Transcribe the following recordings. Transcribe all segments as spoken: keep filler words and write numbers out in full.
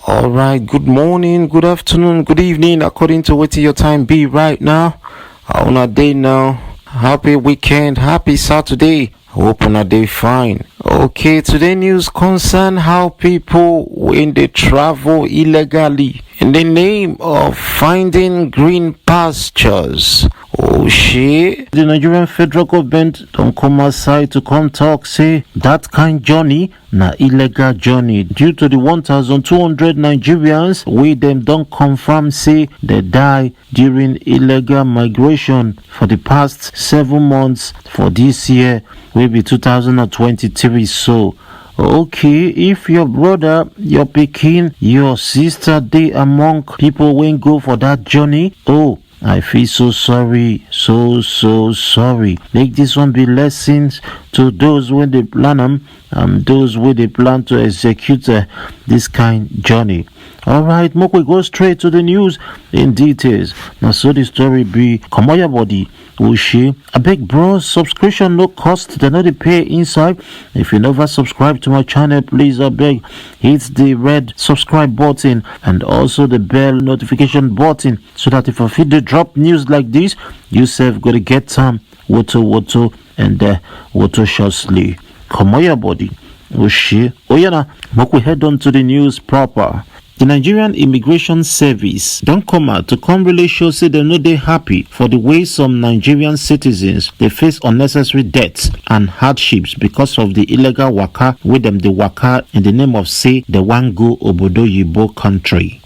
All right, good morning, good afternoon, good evening, according to what your time be right now. How una day now? Happy weekend, happy Saturday. Hope una day fine. Okay, today news concern how people when they travel illegally in the name of finding green pastures. Oh shit. The Nigerian federal government don't come outside to come talk, say that kind journey na illegal journey due to the one thousand two hundred Nigerians wey dem don confirm say they die during illegal migration for the past seven months for this year, wey be two thousand and twenty-three. So, okay, if your brother, your pikin, your sister dey among people wey go for that journey, oh, I feel so sorry, so, so sorry. Make this one be lessons to those wey dey plan am and those wey dey plan to execute uh, this kind journey. All right, make we go straight to the news in details. Now, so the story be, comot your body, Oshie. Abeg, bro, subscription no cost, they no dey pay inside. If you never subscribe to my channel, please, abeg, hit the red subscribe button and also the bell notification button, so that if I fit dey drop news like this, you sef go dey get am. Woto woto and uh, woto shortly. Comot your body, Oshie. Oh yeah, now, make we head on to the news proper. The Nigerian Immigration Service don come out to come really show say dem no dey happy for the way some Nigerian citizens dey face unnecessary debts and hardships because of the illegal waka wey dem dey waka in the name of say dem wan go obodo oyibo country.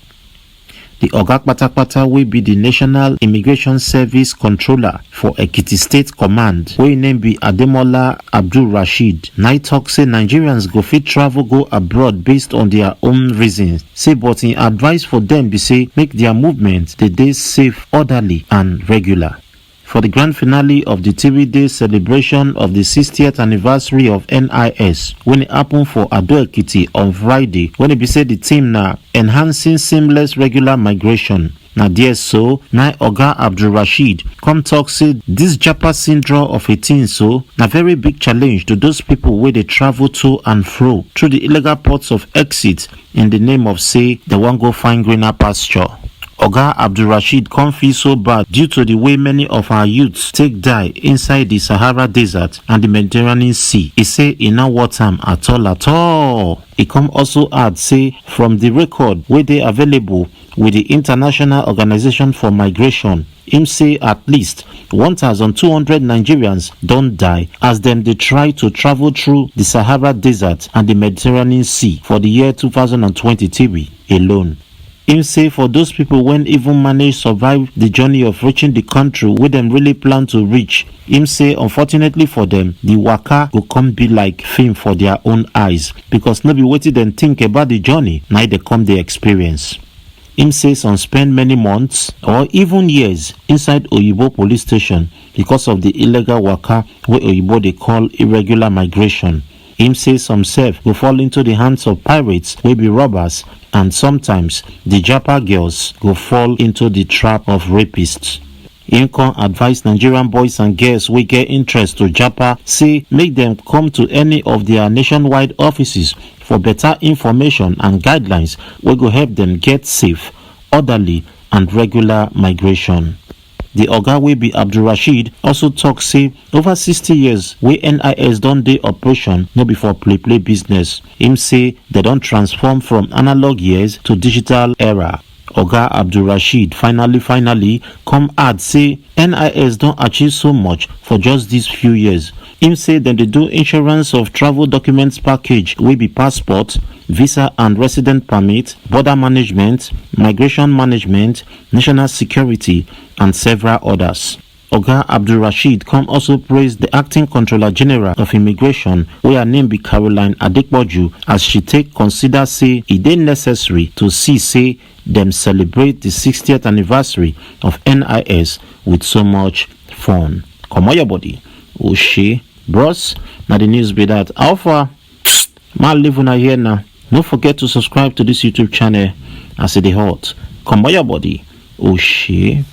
The oga patapata wey be the National Immigration Service Controller for Ekiti State Command, wey name be Ademola Abdul Rashid, na talk say Nigerians go fit travel go abroad based on their own reasons. Say, but im advice for them be say make their movement dey dey safe, orderly and regular. For the grand finale of the three-day celebration of the sixtieth anniversary of N I S, when it happened for Ado Ekiti on Friday, when it be said the theme na enhancing seamless regular migration. Na there so, na Oga Abdul Rashid come talk say this Japa syndrome of a thing so na very big challenge to those people wey dey travel to and fro through the illegal ports of exit in the name of say they wan go find greener pasture. Oga Abdul Rashid come feel so bad due to the way many of our youths take die inside the Sahara Desert and the Mediterranean Sea. He say e no worth am at all at all. He come also add say from the record wey dey available with the International Organization for Migration, im say at least one thousand two hundred Nigerians don die as dem dey try to travel through the Sahara Desert and the Mediterranean Sea for the year two thousand and twenty-three alone. Im say for those people wey even manage survive the journey of reaching the country wey dem really plan to reach, im say unfortunately for them, the waka go come be like film for their own eyes, because no be wetin dem think about the journey na im dem come dey experience. Im say some spend many months or even years inside Oyibo police station because of the illegal waka wey Oyibo dey call irregular migration. Im say some sef go fall into the hands of pirates wey be robbers, and sometimes the Japa girls go fall into the trap of rapists. Im come advise Nigerian boys and girls wey get interest to Japa say make dem come to any of their nationwide offices for better information and guidelines wey go help dem get safe, orderly and regular migration. The oga wey be Abdul Rashid also talk say over sixty years wey N I S don dey operation no be for play play business. Im say dem don transform from analog years to digital era. Oga Abdul Rashid finally finally come add say N I S don achieve so much for just these few years. Im say dem dey do insurance of travel documents package wey be passport, visa and resident permit, border management, migration management, national security and several others. Oga Abdul Rashid come also praise the acting controller general of immigration, wey her name be Caroline Adepoju, as she take consider say e dey necessary to see say dem celebrate the sixtieth anniversary of N I S with so much fun. Comot your body, Oshe. Bros, na the news be that. How far? Ma leave una here now. No forget to subscribe to this YouTube channel as e dey hot. Comot your body, Oshe.